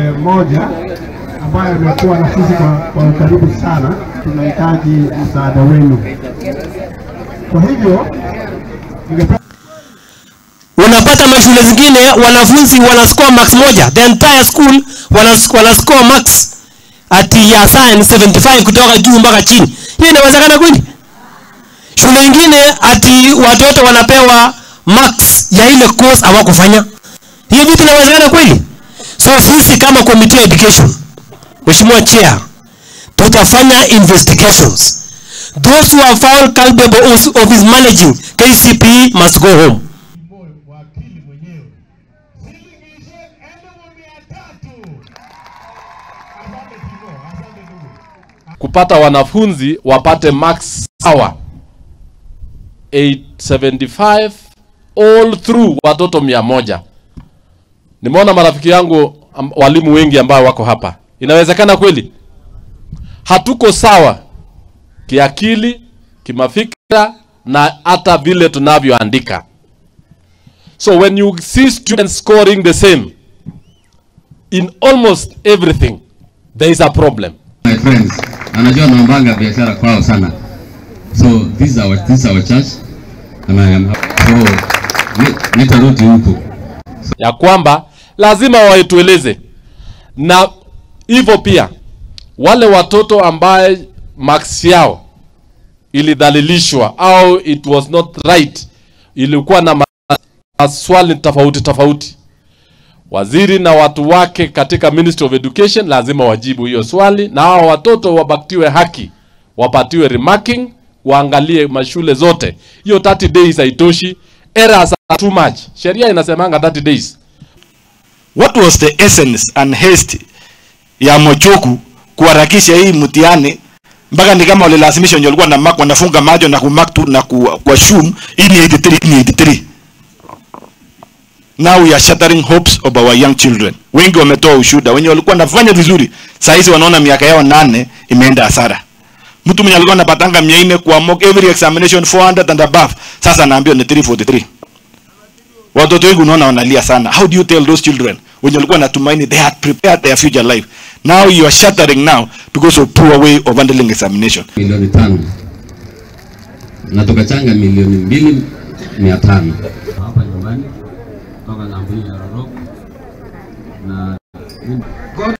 Mmoja ambaye amekuwa na sisi kwa ukaribu sana, tunahitaji msaada wenu. Kwa hivyo unapata mashule zingine wanafunzi wanascore max moja, the entire school wanascore max ati ya science 75 kutoka juu mpaka chini. Hiyo inawezekana kweli? Shule nyingine ati watoto wanapewa max ya ile course hawakufanya. Hiyo vitu inawezekana kweli? So sisi kama committee of education, Mheshimiwa Chair, tutafanya investigations. Those who are found culpable of his managing KCPE must go home. Kupata wanafunzi wapate max sawa 875 all through watoto 100. Nimeona marafiki yangu walimu wengi ambao wako hapa. Inawezekana kweli? Hatuko sawa kiakili, kimafikra na hata vile tunavyoandika. So when you see students scoring the same in almost everything, there is a problem. My friends, anajua naombanga biashara kwao sana. So this is our church and I am so nitarudi huko. Ya kwamba lazima waitueleze. Na hivyo pia wale watoto ambaye marks yao ilidhalilishwa au it was not right, ilikuwa na maswali tofauti tofauti, waziri na watu wake katika Ministry of Education lazima wajibu hiyo swali, na hao watoto wabaktiwe haki, wapatiwe remarking, waangalie mashule zote. Hiyo 30 days haitoshi, errors are too much. Sheria inasemanga 30 days. What was the essence and haste ya Mochoku kuharakisha hii mtihani mpaka ni kama walilazimisha wenye walikuwa na mark wanafunga macho na kumark tu na kuassume hii ni 83, ni 83. Now we are shattering hopes of our young children. Wengi wametoa ushuhuda, wenye walikuwa wanafanya vizuri, saa hizi wanaona miaka yao 8 imeenda hasara. Mtu mwenye alikuwa anapatanga 400 kwa mock every examination 400 and above, sasa anaambiwa ni 343. Watoto wengi unaona wanalia sana. How do you tell those children wenye walikuwa wanatumaini they had prepared their future life? Now you are shattering now because of poor way of handling examination. Milioni 5 na tukachanga milioni 2,500 hapa nyumbani kutoka Nambui ya Rorok na God.